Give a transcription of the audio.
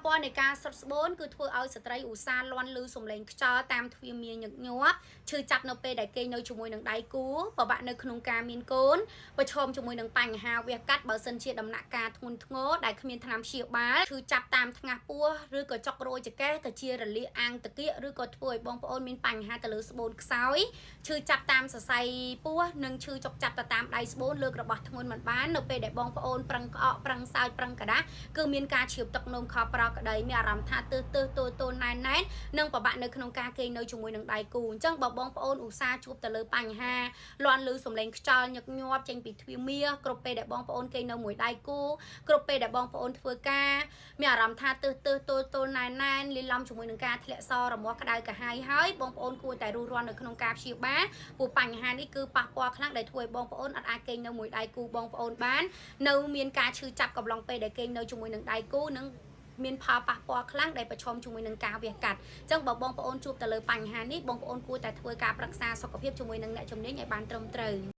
ពាល់នៃការស្រុតស្បូនគឺធ្វើឲ្យស្ត្រីឧស្សាហ៍លាន់ឮសំឡេងខ្យល់តាមទ្វារមាញឹកញាប់ឈឺចាប់នៅពេលដែលគេនៅជាមួយនឹងដៃគូពិបាកនៅក្នុងការមានកូនប្រឈមជាមួយនឹងបញ្ហាវះកាត់បើសិនជាដំណាក់កាលធ្ងន់ធ្ងរដែលគ្មានថ្នាំព្យាបាលឈឺចាប់តាមថ្ងាសពោះឬក៏ចុករោយចង្កេះទៅជារលាកអាងតាគៀកឬក៏ធ្វើឲ្យបងប្អូនមានបញ្ហាទៅលើស្បូនខ្សោយឈឺចាប់តាមសរសៃពោះនិងឈឺចុកចាប់ទៅតាមដៃស្បូនលើករបស់ធ្ងន់មិនបាននៅពេលដែលបងប្អូនប្រឹងក្អកប្រឹងសើចប្រឹងក្តាស់គឺមានការជ្រាបទឹកនោមខុសប្រក្តីមានអារម្មណ៍ថាទើសទើសទល់ទល់ណែនណែននិងពិបាកនៅក្នុងការគេងនៅជាមួយនឹងដៃគូអញ្ចឹងបើបងប្អូនឧស្សាហ៍ជួបទៅលើបញ្ហាលាន់ឮសំឡេងខ្យល់ញឹកញាប់ចេញពីទ្វារមាសគ្រប់ពេលដែលបងប្អូនគេងនៅមួយដៃគូគ្រប់ពេលដែលបងប្អូនធ្វើការមានអារម្មណ៍ថាទើសទើសទល់ទល់ណែនណែនលាយឡំជាមួយនឹងការធ្លាក់សរមាស់ក្តៅក្រហាយហើយបងប្អូនគួរតែរួសរាន់នៅក្នុងការព្យាបាលព្រោះបញ្ហានេះគឺប៉ះពាល់ខ្លាំងដែលធ្វើឲ្យបងប្អូនអត់អាចគេងនៅមួយដៃគូបងប្អូនបាននៅមានការឈឺចាប់កំឡុងពេលដែលគេងនៅជាមួយនឹងដៃគូនិងមានផលប៉ះពាល់ខ្លាំងដែលប្រឈមជាមួយនឹងការវះកាត់អញ្ចឹងបើបងប្អូនជួបទៅលើបញ្ហានេះបងប្អូនគួរតែធ្វើការប្រឹក្សាសុខភាពជាមួយនឹងអ្នកជំនាញឲ្យបានត្រឹមត្រូវ។